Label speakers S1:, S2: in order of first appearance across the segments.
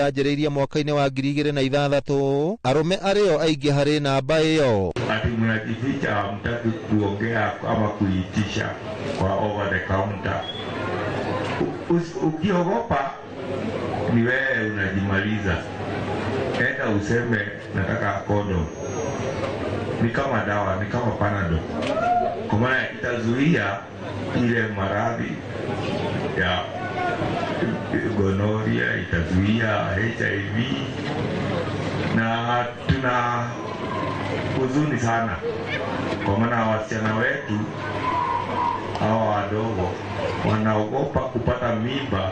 S1: Yanjĩrĩirie mwaka-inĩ wa 2006, arũme arĩo aingĩ harĩ namba ĩyo.
S2: Ati mnajificha, hamtaki kuongea ama kuitisha kwa over the counter. Ukiogopa ni wewe unajimaliza. Enda useme nataka condom. Ni kama dawa, ni kama Panadol. Kwa maana itazuia ile maradhi ya gonorrhea, itazuia HIV, na tuna huzuni sana kwa maana wasichana wetu hawa wadogo wanaogopa kupata mimba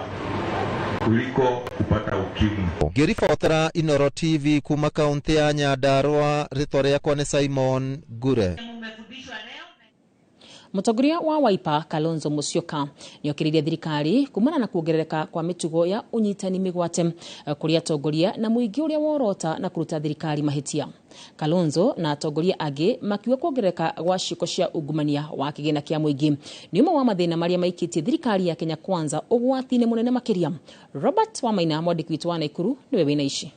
S2: kuliko kupata ukimwi.
S1: Ngĩribotera Inooro TV kuma kaunti ya Nyandarua, rĩtwa rĩakwa nĩ Simon Ngure.
S3: Mũtongoria wa Wiper Kalonzo Musyoka nĩokĩrĩirie thirikari kumana na kuongerereka kwa mĩtugo ya ũnyitani mĩgwate kũrĩ atongoria na mũingĩ ũrĩa worota na kũruta thirikari mahĩtia. Kalonzo na atongoria angĩ makiuga kuongerereka gwa ciĩko cia ungumania wa kĩgĩna kĩa mũingĩ nĩ ũmwe wa mathĩna marĩa maikĩtie thirikari ya Kenya Kwanza ũgwati-inĩ mũnene makĩria. Robert Wamaina, mwandĩki witũ wa Naikuru, nĩwe wĩna ici.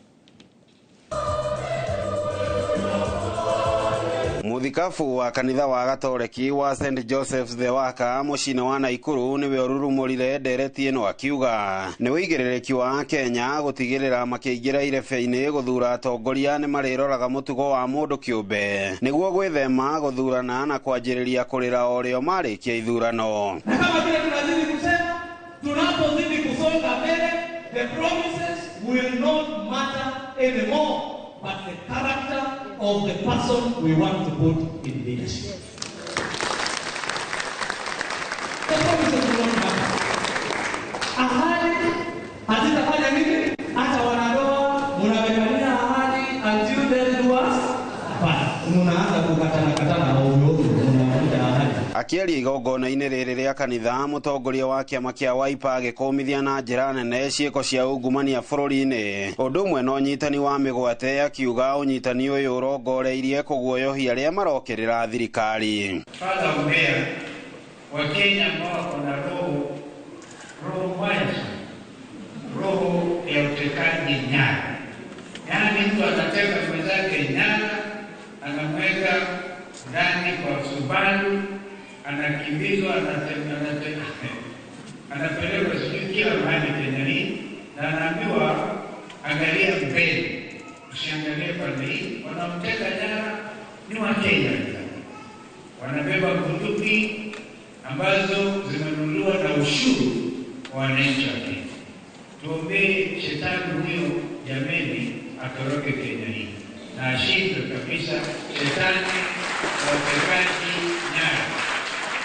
S4: Muthikabu wa kanitha wa Gatoreki wa St Joseph's the Worker muciĩ-inĩ wa Naikuru nĩwe ũrurumũrire ndereti ĩno akiuga nĩ ũigĩrĩrĩki wa Kenya gũtigĩrĩra makĩingĩra irebe-inĩ gũthura atongoria nĩ marĩroraga mũtugo wa mũndũ kĩũmbe nĩguo gwĩthema gũthurana na kwanjĩrĩria kũrĩra o rĩo marĩkia ithurano.
S5: Na kama vile tunazidi kusema, tunapozidi kusonga mbele, the promises will not matter anymore, but the character of the person we want to put in leadership. The promises will not matter. Ahadi hazitafanya nini? Hata wanandoa mnawekania ahadi until death do us part. Mnaanza kukatana katana ovyo ovyo, mnavunja ahadi.
S4: Akĩaria igongona-inĩ rĩrĩ rĩa kanitha, mũtongoria wa kĩama kĩa Wiper agĩkũmithia na njĩra nene ciĩko cia ungumania bũrũri-inĩ ũndũ ũmwe na ũnyitani wa mĩgwate, akiuga ũnyitani ũyũ ũrongoreirie kũguoyohia arĩa marokĩrĩra thirikari.
S6: Father Umbea, Wakenya ambao wako na roho mbaya sana, roho ya utekaji nyara, yaani mtu anateka mwenzake nyara, anamweka ndani kwa Subaru, anakimbizwa, anapelekwa sijui kila mahali Kenya hii, na anaambiwa angalia mbele, usiangalie pande hii. Wanaomteka nyara ni Wakenya, wanabeba bunduki ambazo zimenunuliwa na ushuru wa wananchi wa Kenya. Tuombee shetani huyo jameni atoroke Kenya hii na ashindwe kabisa shetani wa utekaji nyara.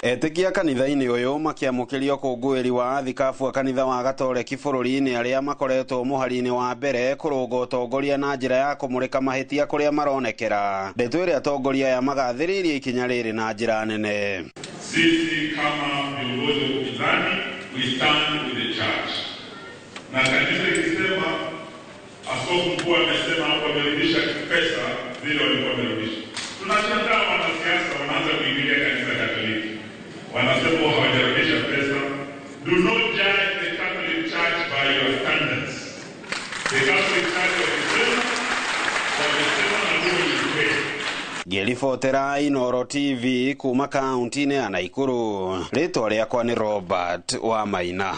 S4: Etĩkia kanitha-inĩ ũyũ makĩamũkĩria ũkũngũĩri wa athikabu a kanitha wa Gatoreki bũrũri-inĩ arĩa makoretwo mũhari-inĩ wa mbere kũrũnga ũtongoria na njĩra ya kũmũrĩka mahĩtia kũrĩa maronekera. Ndeto ĩrĩa atongoria aya magathĩrĩirie ikinya rĩrĩ na njĩra nene.
S7: Sisi kama viongozi wa upinzani, we stand with the church. Na kanisa ikisema, askofu mkuu amesema wamerudisha pesa zile walikuwa wamerudisha. Tunashangaa wanasiasa wanaanza kuingilia kanisa Katoliki. Wanasema hawajarudisha pesa. Do not judge the Catholic Church by your standards. The Catholic Church wamesema na huo ni ukweli.
S4: Ngĩribotera Inooro TV kuma kaunti-inĩ ya Naikuru, rĩtwa rĩakwa nĩ Robert Wamaina.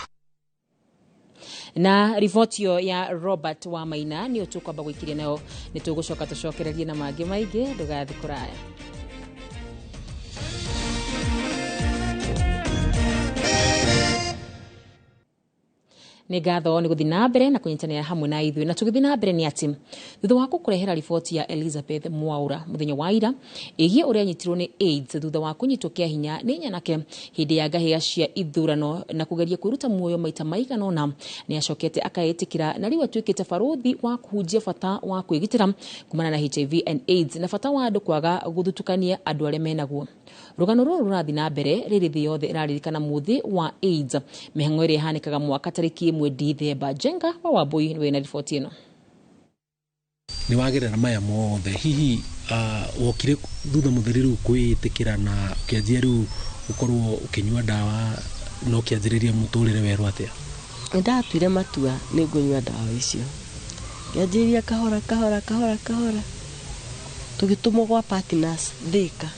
S3: Na riboti ĩyo ya Robert Wamaina nĩyo tũkwamba gũikiria nayo, nĩ tũgũcoka tũcokererie na mangĩ maingĩ, ndũgathiĩ kũraya. Nĩ ngatho nĩ gũthiĩ na mbere na kũnyitanĩra hamwe na ithuĩ. Na tũgĩthiĩ na mbere nĩ atĩ thutha wa gũkũrehera riboti ya Elizabeth Mwaura mũthenya wa ira ĩgiĩ ũrĩa anyitirwo nĩ AIDS thutha wa kũnyitwo kĩa hinya nĩ nyanake hĩndĩ ya ngahĩha cia ithurano na kũgeria kwĩruta muoyo maita maigana ũna, nĩ acokete akaĩtĩkĩra na rĩu atuĩkĩte barũthi wa kũhunjia bata wa kwĩgitĩra kumana na HIV and AIDS na bata wa andũ kwaga gũthutukania andũ arĩa menaguo. Rũgano rũrũ rũrathiĩ na mbere rĩrĩ thĩ yothe ĩraririkana mũthĩ wa AIDS, mĩhang'o ĩrĩa ĩhanĩkaga mwaka tarĩki 1 Dithemba. Jenga wa Wambui nĩwe na riboti ĩno.
S8: Nĩ wagerera maya mothe, hihi wokire thutha mũtheri rĩu kwĩĩtĩkĩra na ũkĩanjia rĩu gũkorwo ũkĩnyua ndawa na ũkĩanjĩrĩria mũtũrĩre werũ atĩa?
S9: Nĩ ndatuire matua nĩ ngũnyua ndawa icio. Ngĩanjĩrĩria kahora kahora kahora kahora, tũgĩtũmwo gwa partners Thika,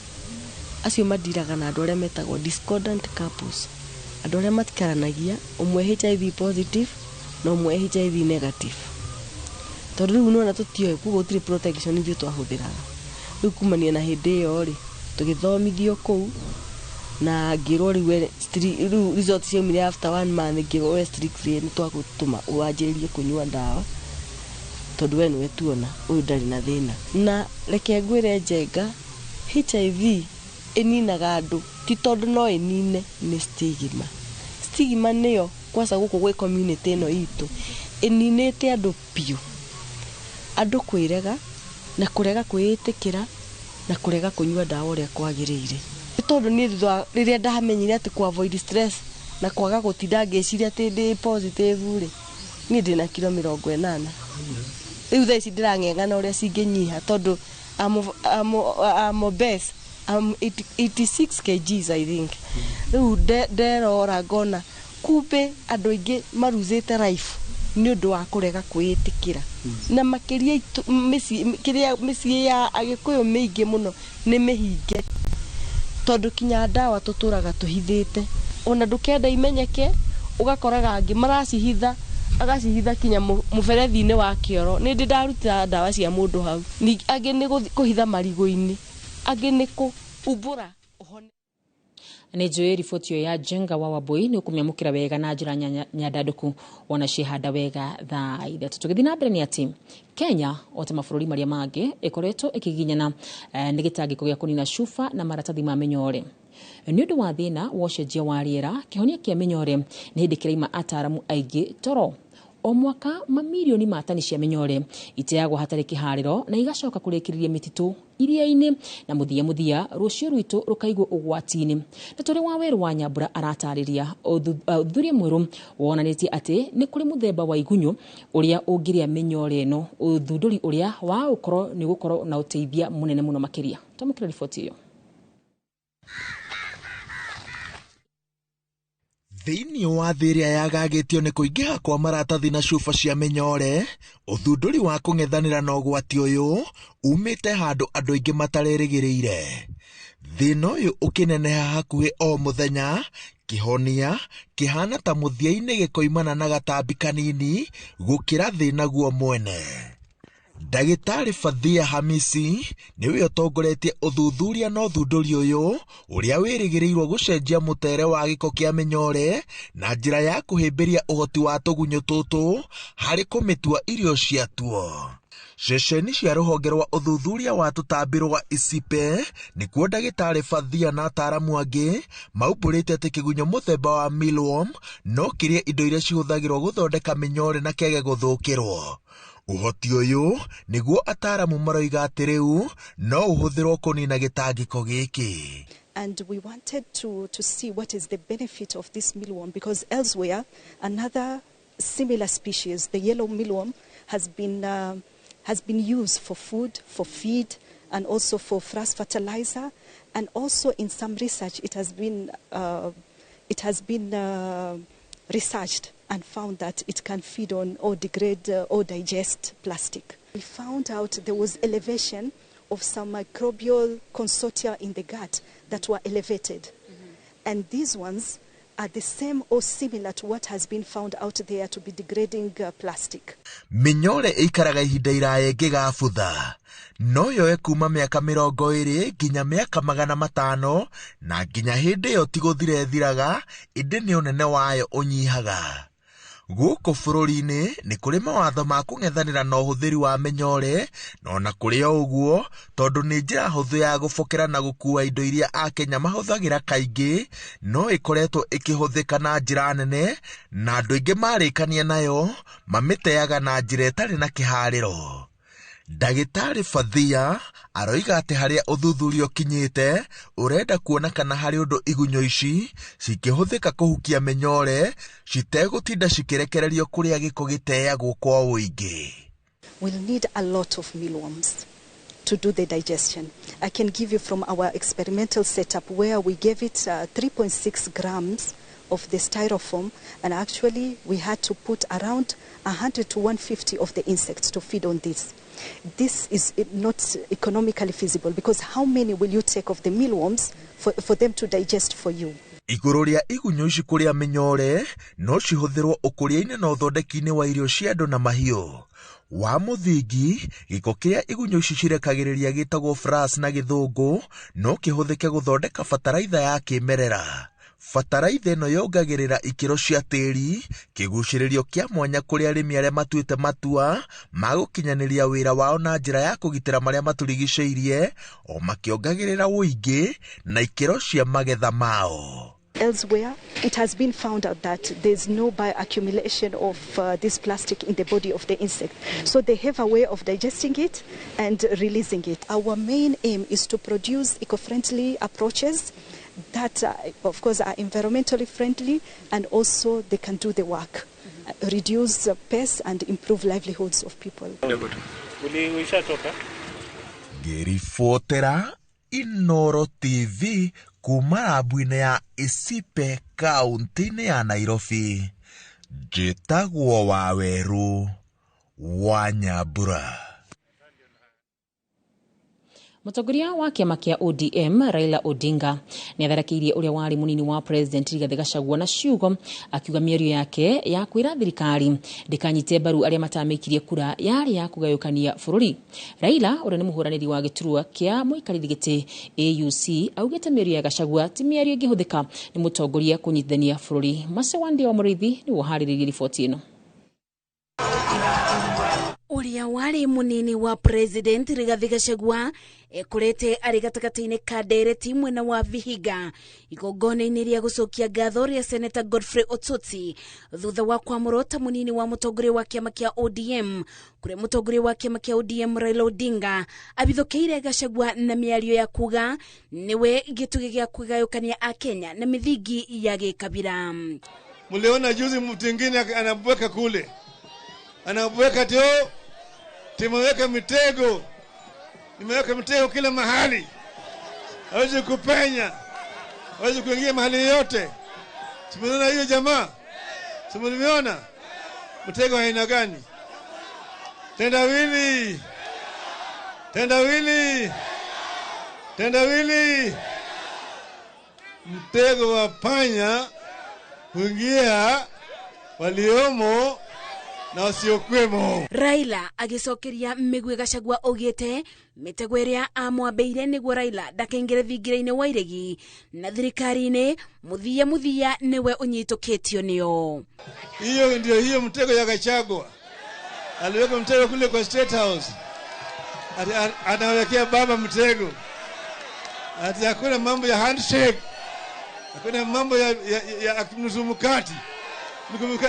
S9: acio mandiraga na andũ arĩa metagwo discordant couples, andũ arĩa matikaranagia, ũmwe HIV positive na ũmwe HIV negative. Tondũ rĩu nĩwona tũtioĩ, koguo gũtirĩ protection ithuĩ twahũthĩraga. Rĩu kumania na hĩndĩ ĩyo rĩ, tũgĩthomithio kũu na ngĩrwo rĩu we rĩu result ciaumire after one month, ngĩrwo we strictly nĩ twagũtũma wanjĩrĩrie kũnyua ndawa tondũ we nĩwe tuona ũyũ ndarĩ na thĩna. Na reke ngwĩre Njenga, HIV ĩninaga andũ ti tondũ no ĩnine, nĩ stigma. Stigma nĩyo kwanza gũkũ gwĩ community ĩno itũ ĩninĩte andũ biũ, andũ kwĩrega na kũrega kwĩĩtĩkĩra na kũrega kũnyua ndawa ũrĩa kwagĩrĩire. Nĩ tondũ niĩ thutha rĩrĩa ndamenyire atĩ kũ avoid stress na kwaga gũtinda ngĩciria atĩ ndĩ positive rĩ, niĩ ndĩna kiro 80. Rĩu thaa ici ndĩrang'eng'ana ũrĩa cingĩnyiha tondũ I'm obese. I'm 86 kgs I think. Rĩu nderora ngona kumbe andũ aingĩ maruzĩte life nĩ ũndũ wa kũrega kwĩĩtĩkĩra, na makĩria kĩrĩa mĩciĩ ya Agĩkũyũ mĩingĩ mũno nĩ mĩhinge, tondũ kinya ndawa tũtũraga tũhithĩte, ona ndũkenda imenyeke, ũgakoraga angĩ maracihitha, agacihitha kinya mũberethi-inĩ wa kĩoro. Nĩ ndĩ ndaruta ndawa cia mũndũ hau. Angĩ nĩ kũhitha marigũ-inĩ, angĩ nĩ kũumbũra ũhone.
S3: Nĩ njũĩ riboti ĩyo ya Njenga wa Wambui nĩ ũkũmĩamũkĩra wega na njĩra nyandandũku wona ciĩhanda wega thaa 3. Tũgĩthiĩ na mbere nĩ atĩ Kenya o ta mabũrũri marĩa mangĩ ĩkoretwo ĩkĩgiginyana nĩ gĩtangĩko gĩa kũnina cuba na maratathi ma mĩnyore. Nĩ ũndũ wa thĩna wa ũcenjia wa rĩera, kĩhonia kĩa mĩnyore nĩ hĩndĩ kĩraima ataaramu aingĩ toro. O mwaka mamirioni ma tani cia mĩnyore iteagwo hatarĩ kĩharĩro na igacoka kũrĩkĩrĩria mĩtitũ iria-inĩ, na mũthia mũthia rũciũ rwitũ rũkaigwo ũgwati-inĩ. Na tũrĩ wa werũ wa Nyambura aratarĩria ũthuthuria mwerũ wonanĩtie atĩ nĩ kũrĩ mũthemba wa igunyũ ũrĩa ũngĩrĩa mĩnyore ĩno, ũthundũri ũrĩa wa ũkorwo nĩ gũkorwo na ũteithia mũnene mũno makĩria. Twamũkĩra riboti ĩyo.
S10: Thĩinĩ wa thĩ ĩrĩa yagagĩtio nĩ kũingĩha kwa maratathi na cuba cia mĩnyore, ũthundũri wa kũng'ethanĩra na ũgwati ũyũ umĩte handũ andũ aingĩ matarerĩgĩrĩire. Thĩna ũyũ ũkĩneneha hakuhĩ o mũthenya, kĩhonia kĩhana ta mũthia-inĩ gĩkoimana na gatambi kanini gũkĩra thĩna guo mwene. Ndagĩtarĩ Fathia Hamisi nĩwe ũtongoretie ũthuthuria na ũthundũri ũyũ ũrĩa wĩrĩgĩrĩirwo gũcenjia mũtere wa gĩko kĩa mĩnyore na njĩra ya kũhĩmbĩria ũhoti wa tũgunyũ tũtũ harĩ kũmĩtua irio ciatuo. Ceceni cia rũhonge rwa ũthuthuria wa tũtambi rwa ICIPE nĩkuo ndagĩtarĩ Fathia na ataaramu angĩ maumbũrĩte atĩ kĩgunyũ mũthemba wa mealworm no kĩrĩe indo iria cihũthagĩrwo gũthondeka mĩnyore na kĩage gũthũkĩrwo. Ũhoti ũyũ nĩguo ataaramu maroiga atĩ rĩu no ũhũthĩrwo kũnina gĩtangĩko gĩkĩ.
S11: And we wanted to see what is the benefit of this mealworm, because elsewhere another similar species, the yellow mealworm, has been used for food, for feed, and also for frass fertilizer, and also in some research it has been researched and found that it can feed on or degrade or digest plastic. We found out there was elevation of some microbial consortia in the gut that were elevated. Mm-hmm. And these ones are the same or similar to what has been found out there to be degrading plastic.
S10: Mĩnyore ĩikaraga ihinda iraya ĩngĩgabutha, no yoe kuma mĩaka 20 nginya mĩaka 500, na nginya hĩndĩ ĩyo ti gũthira ĩthiraga, ĩndĩ nĩ ũnene wayo ũnyihaga. Gũkũ bũrũri-inĩ nĩ kũrĩ mawatho ma kũng'ethanĩra na ũhũthĩri wa mĩnyore, na ona kũrĩ o ũguo, tondũ nĩ njĩra hũthũ ya gũbokera na gũkua indo iria Akenya mahũthagĩra kaingĩ, no ĩkoretwo ĩkĩhũthĩka na njĩra nene, na andũ aingĩ marĩkania nayo mamĩteaga na njĩra ĩtarĩ na kĩharĩro. Ndagĩtarĩ Fathia aroiga atĩ harĩa ũthuthuria ũkinyĩte ũrenda kuona kana harĩ ũndũ igunyũ ici cingĩhũthĩka kũhukia mĩnyore citegũtinda cikĩrekererio kũrĩa gĩko gĩteagwo kwa ũingĩ.
S11: We'll need a lot of mealworms to do the digestion. I can give you from our experimental setup where we gave it 3.6 grams of the styrofoam, and actually we had to put around 100 to 150 of the insects to feed on this. This is not economically feasible, because how many will you take of the mealworms for them to digest for you?
S10: Igũrũ rĩa igunyũ ici kũrĩa mĩnyore no cihũthĩrwo ũkũria-inĩ na ũthondeki-inĩ wa irio cia andũ na mahiũ. Wa mũthingi, gĩko kĩrĩa igunyũ ici cirekagĩrĩria gĩtagwo frass na gĩthũngũ no kĩhũthĩke gũthondeka bataraitha ya kĩmerera. Bataraitha ĩno yongagĩrĩra ikĩro cia tĩri, kĩgucĩrĩrio kĩa mwanya kũrĩ arĩmi arĩa matuĩte matua ma gũkinyanĩria wĩra wao na njĩra ya kũgitĩra marĩa matũrigicĩirie, o makĩongagĩrĩra ũingĩ na ikĩro cia magetha mao.
S11: Elsewhere, it has been found out that there's no bioaccumulation of this plastic in the body of the insect. So they have a way of digesting it and releasing it. Our main aim is to produce eco-friendly approaches that, of course, are environmentally friendly, and also they can do the work, reduce pests and improve livelihoods of people.
S10: Ngĩribotera Inoro TV kuma rambu-inĩ ya Isipe kaunti-inĩ ya Nairobi, njĩtagwo Wawerũ wa Nyambura.
S3: Mũtongoria wa kĩama kĩa ODM Raila Odinga nĩ atharakĩirie ũrĩa warĩ mũnini wa President Rigathi Gachagua na ciugo akiuga mĩario yake ya kwĩra thirikari ndĩkanyite mbaru arĩa matamĩkirie kura yarĩ ya kũgayũkania bũrũri. Raila ũrĩa nĩ mũhũranĩri wa gĩturwa kĩa mũikarĩri gĩtĩ AUC augĩte mĩario ya Gachagua ti mĩario ĩngĩhũthĩka nĩ mũtongoria kũnyitithania bũrũri. Macewandia wa Mũrĩithi nĩwe ũharĩrĩirie riboti ĩno.
S12: Ũrĩa warĩ mũnini wa President Rigathi Gachagua ekorete arĩ gatagatĩ-inĩ ka ndereti mwena wa Vihiga igongona-inĩ rĩa gũcokia ngatho rĩa Senator Godfrey Osotsi thutha wa kwamũrwo ta mũnini wa mũtongoria wa kĩama kĩa ODM, kũrĩa mũtongoria wa kĩama kĩa ODM Raila Odinga abithũkĩire Gachagua na mĩario ya kuga nĩwe gĩtugĩ gĩa kũgayũkania Akenya na mĩthingi ya gĩkabira.
S13: Mliona juzi mtu mwingine anabweka kule, anabweka tio, tumeweka mitego, nimeweka mitego kila mahali, hawezi kupenya, hawezi kuingia mahali yote. Tumeona hiyo jamaa, tumeona mtego aina gani? Tendawili, tendawili, tendawili. Mtego wa panya huingia waliomo na wasiokwemo.
S12: Raila agicokeria mĩguĩ Gachagua augĩte mĩtego ĩrĩa amwambĩire nĩguo Raila ndakaingĩre thingira-inĩ wa iregi na thirikari-inĩ mũthia mũthia nĩwe ũnyitũkĩtio nĩo.
S13: Hiyo ndio hiyo mtego ya Gachagua. Aliweka mtego kule kwa State House. Anawekea baba mtego. Ati hakuna mambo ya handshake. Hakuna mambo ya nusu mkati.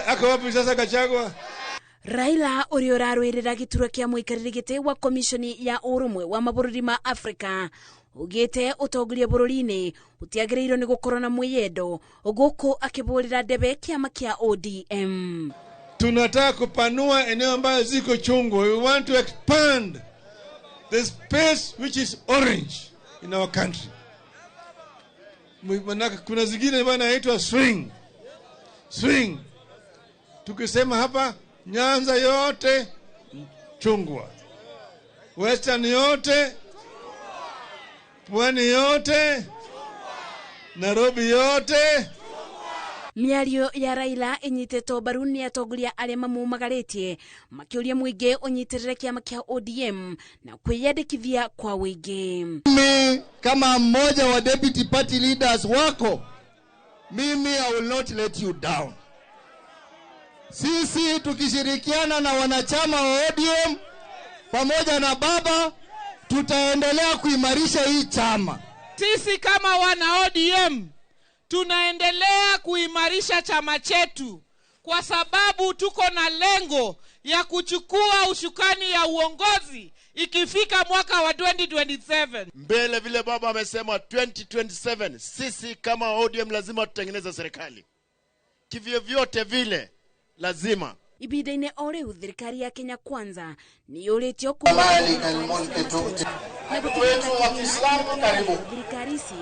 S13: Ako wapi sasa Gachagua?
S12: Raila ũrĩa ũrarũĩrĩra gĩturwa kĩa mũikarĩri gĩtĩ wa komishoni ya ũrũmwe wa mabũrũri ma Afrika ugĩte ũtongoria bũrũri-inĩ ũtiagĩrĩirwo nĩ gũkorwo na mwĩyendo gũkũ akĩbũrĩra ndebe kĩama kĩa ODM.
S13: Tunataka kupanua eneo ambayo ziko chungwa. We want to expand the space which is orange in our country. Kuna zingine bwana inaitwa swing. Swing. Tukisema hapa Nyanza yote chungwa, Western yote, Pwani yote, Nairobi yote.
S12: Mĩario ya Raila ĩnyitĩtwo mbaru nĩ atongoria arĩa mamumagarĩtie makĩũria mũingĩ ũnyitĩrĩre kĩama kĩa ODM na kwĩyandĩkithia kwa wĩingĩ.
S14: Mimi kama mmoja wa deputy party leaders wako, mimi I will not let you down. Sisi tukishirikiana na wanachama wa ODM pamoja na baba tutaendelea kuimarisha hii chama.
S15: Sisi kama wana ODM tunaendelea kuimarisha chama chetu kwa sababu tuko na lengo ya kuchukua ushukani ya uongozi ikifika mwaka wa 2027.
S16: Mbele vile baba amesema 2027, sisi kama ODM lazima tutengeneze serikali. Kivyo vyote vile lazima.
S12: Ibinda-inĩ o rĩu thirikari ya Kenya Kwanza nĩ yũrĩtio
S16: wetu wa Kiislamu karibu
S12: thirikari ici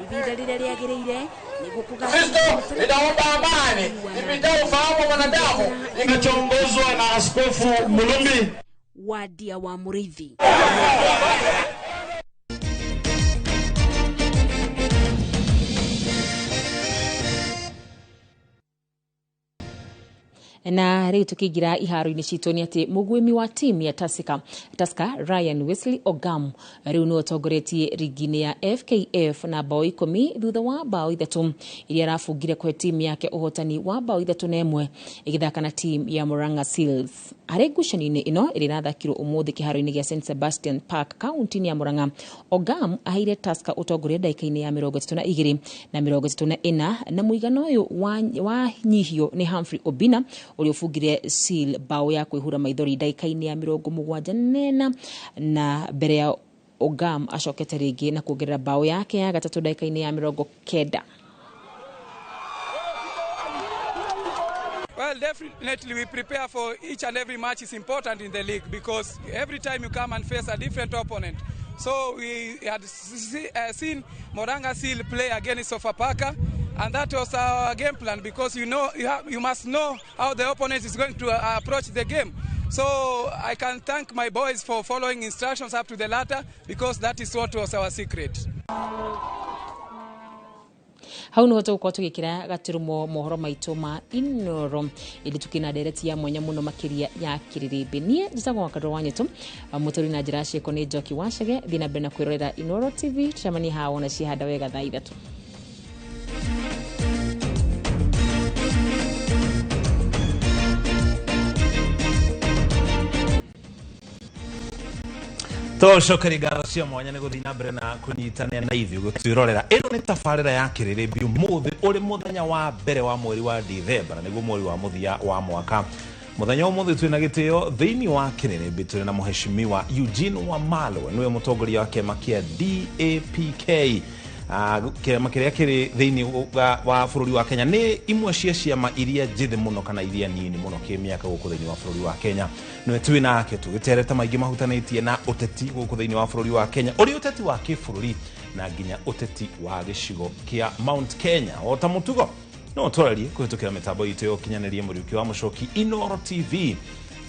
S12: ibinda rĩrĩa rĩagĩrĩire nĩguo
S16: Kristo linaomba amani ipitao ufahamu wa mwanadamu
S17: inachoongozwa na Askofu Mulumbi
S12: Wadia wa Mũrĩithi. Na rĩu tũkĩingĩra iharo-inĩ citũ nĩ atĩ mũguĩmi wa timu ya Tusker Ryan Wesley Ogam rĩu nĩwe ũtongoretie rigi-inĩ ya FKF na bao 10 thutha wa bao 3 iria arabungire kũhe timu yake ũhotani wa bao 3-1 ĩgĩthaka na timu ya Murang'a Seals. Harĩ ngucanio-inĩ ĩno ĩrĩa ĩrathakirwo ũmũthĩ kĩharo-inĩ gĩa St Sebastian Park kaunti-inĩ ya Murang'a, Ogam aheire Tusker ũtongoria ndagĩka-inĩ ya 32 na 34 na mũigana ũyũ wanyihio nĩ Humphrey Obina ũrĩa ũbungire Seal bao ya kwĩhura maithori ndagĩka-inĩ ya 74 na mbere ya Ogam acokete rĩngĩ na kuongerera bao yake ya gatatũ ndagĩka-inĩ ya 90.
S18: Well, definitely we prepare for each and every match is important in the league because every time you come and face a different opponent. So we had seen Murang'a Seal play against Sofapaka, and that was our game plan because you know you must know how the opponent is going to approach the game. So I can thank my boys for following instructions up to the latter because that is what was our secret.
S3: Hau nĩho tũgũkorwo tũgĩkĩra gaturumo mohoro maitũ ma Inoro ĩndĩ tukĩna ndereti ya mwanya mũno makĩria ya kĩrĩrĩmbĩ. Niĩ njĩtagwo Wakandũ wa Nyetũ, mũtũri na njĩra ciĩko nĩ Njoki Wacege. Thiĩ na mbere na kwĩrorera Inoro TV, tũcemanie haha wona ciahanda wega thaa 3.
S19: Tũcokerie ngatho cia mwanya nĩ gũthiĩ na mbere na kũnyitanĩra na ithuĩ gũtwĩrorera. Ĩno nĩ tabarĩra ya kĩrĩrĩmbĩ ũmũthĩ ũrĩ mũthenya wa mbere wa mweri wa Dithemba na nĩguo mweri wa mũthia wa mwaka. Mũthenya ũmũthĩ twĩna gĩtĩo thĩinĩ wa kĩrĩrĩmbĩ tũrĩ na mũheshimiwa Eugene Wamalwa, nĩwe mũtongoria wa kĩama kĩa DAPK. Kĩama kĩrĩa kĩrĩ thĩinĩ wa bũrũri wa Kenya nĩ imwe cia ciama iria njĩthĩ mũno kana iria nini mũno kĩmĩaka gũkũ thĩinĩ wa bũrũri wa Kenya. Nĩwe twĩ nake tũgĩtereta maingĩ mahutanĩtie na ũteti gũkũ thĩinĩ wa bũrũri wa Kenya, ũrĩ ũteti wa kĩbũrũri na nginya ũteti wa gĩcigo kĩa Mount Kenya. O ta mũtugo no tũrarie kũhĩtũkĩra mĩtambo itũ ya ũkinyanĩria Mũriũki wa Mũcoki Inoro TV,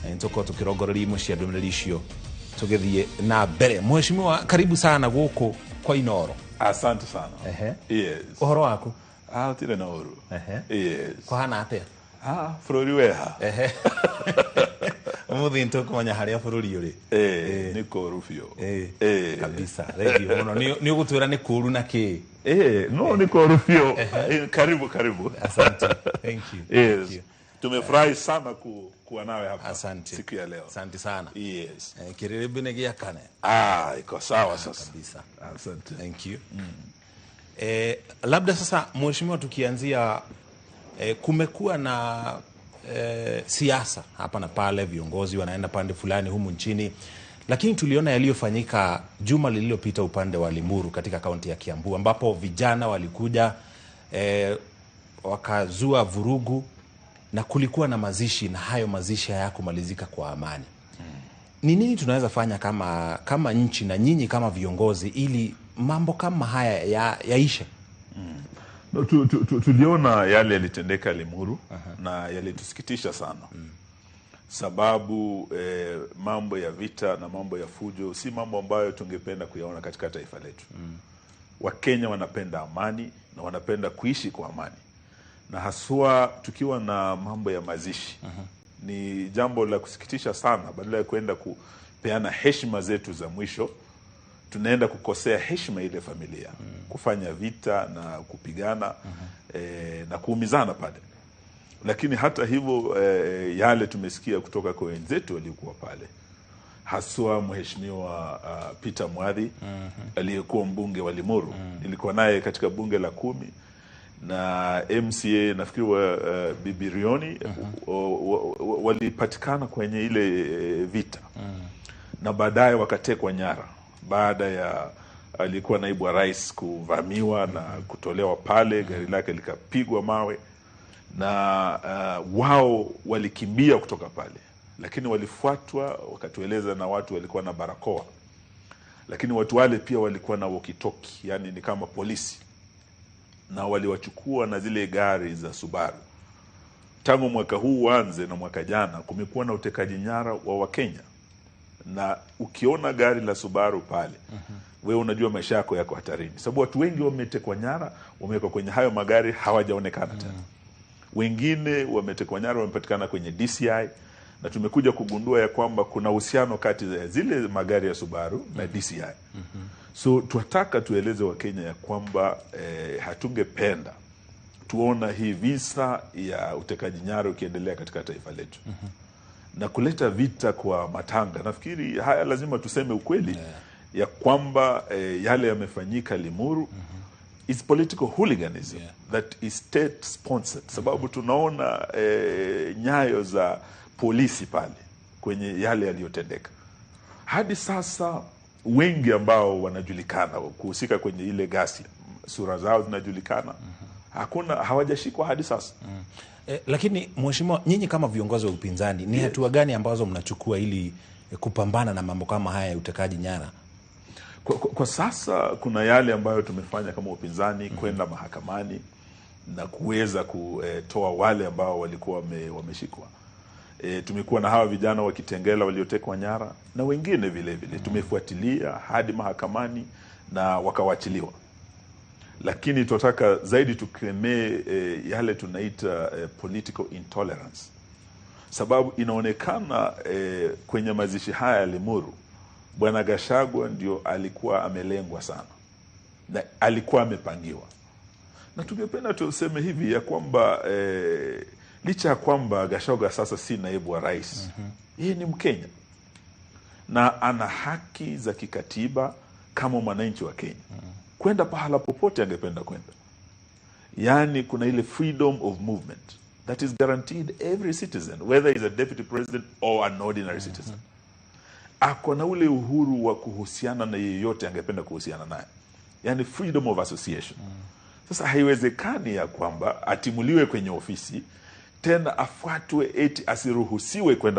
S19: na nĩtũkorwo tũkĩrongoreria imwe cia ndũmĩrĩri icio tũgĩthiĩ na mbere. Mheshimiwa, karibu sana gũkũ kwa Inoro.
S7: Asante sana. Yes.
S19: Ũhoro waku?
S7: Tire na ũru. Yes.
S19: Kũhana atĩa?
S7: Bũrũri weha.
S19: Ũmũthĩ nĩtũkũmenya harĩa bũrũri ũrĩ.
S7: Nĩ kũũru biũ.
S19: Kabisa. Thank you mũno. Nĩ ũgũtwĩra nĩ kũũru na kĩ?
S7: No nĩ kũũru biũ. Karibu karibu.
S19: Asante. Thank you.
S7: Yes. Tumefurahi sana kuwa nawe hapa.
S19: Asante.
S7: Siku ya leo.
S19: Asante sana.
S7: Yes.
S19: Kĩrĩrĩmbĩ nĩ gĩakane.
S7: Iko sawa sasa.
S19: Kabisa.
S7: Asante.
S19: Thank you. Labda sasa mheshimiwa, tukianzia kumekuwa na siasa hapa na pale, viongozi wanaenda pande fulani humu nchini, lakini tuliona yaliyofanyika juma lililopita upande wa Limuru katika kaunti ya Kiambu, ambapo vijana walikuja wakazua vurugu na kulikuwa na mazishi, na hayo mazishi hayakumalizika kwa amani. Ni nini tunaweza fanya kama nchi na nyinyi kama viongozi ili mambo kama haya yaishe?
S7: No, tuliona yale yalitendeka Limuru na yalitusikitisha sana. Sababu mambo ya vita na mambo ya fujo si mambo ambayo tungependa kuyaona katika taifa letu. Wakenya wanapenda amani na wanapenda kuishi kwa amani, na haswa tukiwa na mambo ya mazishi. Ni jambo la kusikitisha sana, badala ya kwenda kupeana heshima zetu za mwisho tunaenda kukosea heshima ile familia, kufanya vita na kupigana na kuumizana pale. Lakini hata hivyo yale tumesikia kutoka kwa wenzetu waliokuwa pale, haswa mheshimiwa Peter Mwadhi aliyekuwa mbunge wa Limuru. Nilikuwa naye katika bunge la 10 na MCA nafikiri wa Bibi Rioni walipatikana kwenye ile vita na baadaye wakatekwa nyara baada ya alikuwa naibu wa rais kuvamiwa na kutolewa pale, gari lake likapigwa mawe Na wao walikimbia kutoka pale, lakini walifuatwa, wakatueleza na watu walikuwa na barakoa, lakini watu wale pia walikuwa na walkie-talkie, yani ni kama polisi, na waliwachukua na zile gari za Subaru. Tangu mwaka huu uanze na mwaka jana kumekuwa na utekaji nyara wa Wakenya, na ukiona gari la Subaru pale, wewe unajua maisha yako yako hatarini, sababu watu wengi wametekwa nyara, wamewekwa kwenye hayo magari, hawajaonekana tena. Wengine wametekwa nyara, wamepatikana kwenye DCI, na tumekuja kugundua ya kwamba kuna uhusiano kati ya zile magari ya Subaru na DCI. So twataka tueleze Wakenya ya kwamba hatungependa tuona hii visa ya utekaji nyara ukiendelea katika taifa letu na kuleta vita kwa matanga. Nafikiri haya lazima tuseme ukweli ya kwamba yale yamefanyika Limuru is political hooliganism that is state sponsored, sababu tunaona nyayo za polisi pale kwenye yale yaliyotendeka. Hadi sasa wengi ambao wanajulikana kuhusika kwenye ile ghasia, sura zao zinajulikana, hakuna, hawajashikwa hadi sasa.
S19: Lakini mheshimiwa, nyinyi kama viongozi wa upinzani ni hatua gani ambazo mnachukua ili kupambana na mambo kama haya ya utekaji nyara?
S7: Kwa sasa kuna yale ambayo tumefanya kama upinzani, kwenda mahakamani na kuweza kutoa wale ambao walikuwa wameshikwa. Tumekuwa na hawa vijana wa Kitengela waliotekwa nyara na wengine vile vile. Tumefuatilia hadi mahakamani na wakawachiliwa. Lakini tunataka zaidi tukemee yale tunaita political intolerance, sababu inaonekana kwenye mazishi haya ya Limuru, Bwana Gachagua ndio alikuwa amelengwa sana na alikuwa amepangiwa. Na tungependa tuseme hivi ya kwamba licha ya kwamba Gachagua sasa si naibu wa rais, yeye ni Mkenya na ana haki za kikatiba kama mwananchi wa Kenya kwenda pahala popote angependa kwenda. Yani kuna ile freedom of movement that is guaranteed every citizen, whether he's a deputy president or an ordinary citizen. Ako na ule uhuru wa kuhusiana na yeyote angependa kuhusiana naye, yani freedom of association. Sasa haiwezekani ya kwamba atimuliwe kwenye ofisi tena afuatwe eti asiruhusiwe kwenda